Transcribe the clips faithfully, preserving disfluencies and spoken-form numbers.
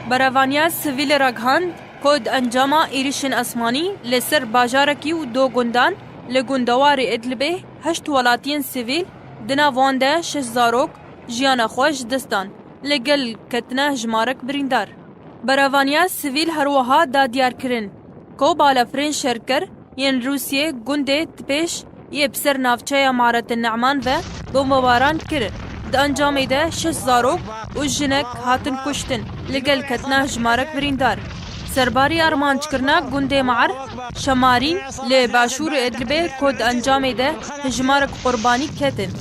Berevaniya sivîlê ragihand ku di encama êrîşên esmanî li ser bajarekî û du gundan li gundewarê Idlibê heşt welatiyên sivîl, di nav wan de şeş zarok, jiyana xwe ji dest dan, li gel ketina hejmarek birîndar. Berevaniya sivîl her wiha da diyar kirin ku balefirên şerker yên Rûsiyê gundê Tipêş yê bi ser navçeya Maretin Ne'man ve bombebaran kirin. Di encamê de şeş zarok û jinek hatin kuştin, li gel ketina hejmarek birîndar. Serbarî armanckirina gundê Mar Şemarîn li başûrê Idlibê ku di encamê de hejmarek qurbanî ketin.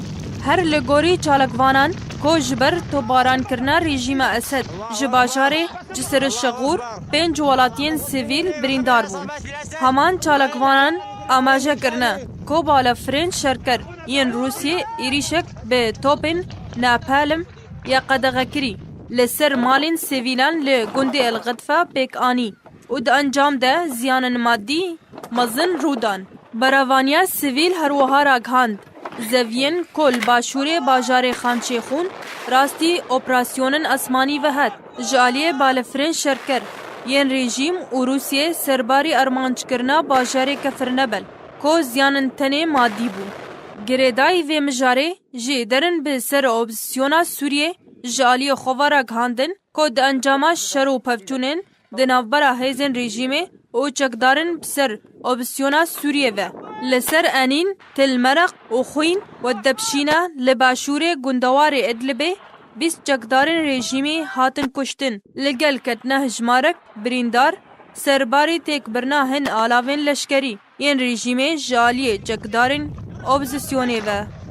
Her li gorî çalakvanan ku ji ber topbarankirina rejîma Esed ji bajarê Cisir Şexûr pênc welatiyên sivîl birîndar bûn. Heman çalakvanan amaje kirine ku balefirên şerker yên Rûsiyê êrîşek bi topên napalm ya qedexekirî li ser malên sivîlan li gundê El Xitfa pêk anî û di encam de ziyanên madî mezin rû dan. Berevaniya sivîl her wiha ragihand, zeviyên ku li başûrê bajarê Xançêxûn rastî operasyonên esmanî ve hat, ji aliyê balefirên şerker yên rejîm û Rûsiyê serbarî armanckirina bajarê Kefirnebel ku ziyanên tenê madî bû. Girêdayî vê mijarê jî derin bi ser opozîsyona Sûriyê ji aliyê xwe ve ragihandin ku di encama şer û pevçûnên di navbera hêzên rejîmê û çekdarên bi ser opozîsyona Sûriyê ve li ser Enîn, Til Meraq û Xwîn û Debşîna li başûrê gundewarê Idlibê bîst çekdarên rejîmê hatin kuştin, li gel ketina hejmarek birîndar, serbarî têkbirina hin alavên leşkerî yên rejîmê ji aliyê çekdarên opozîsyonê ve.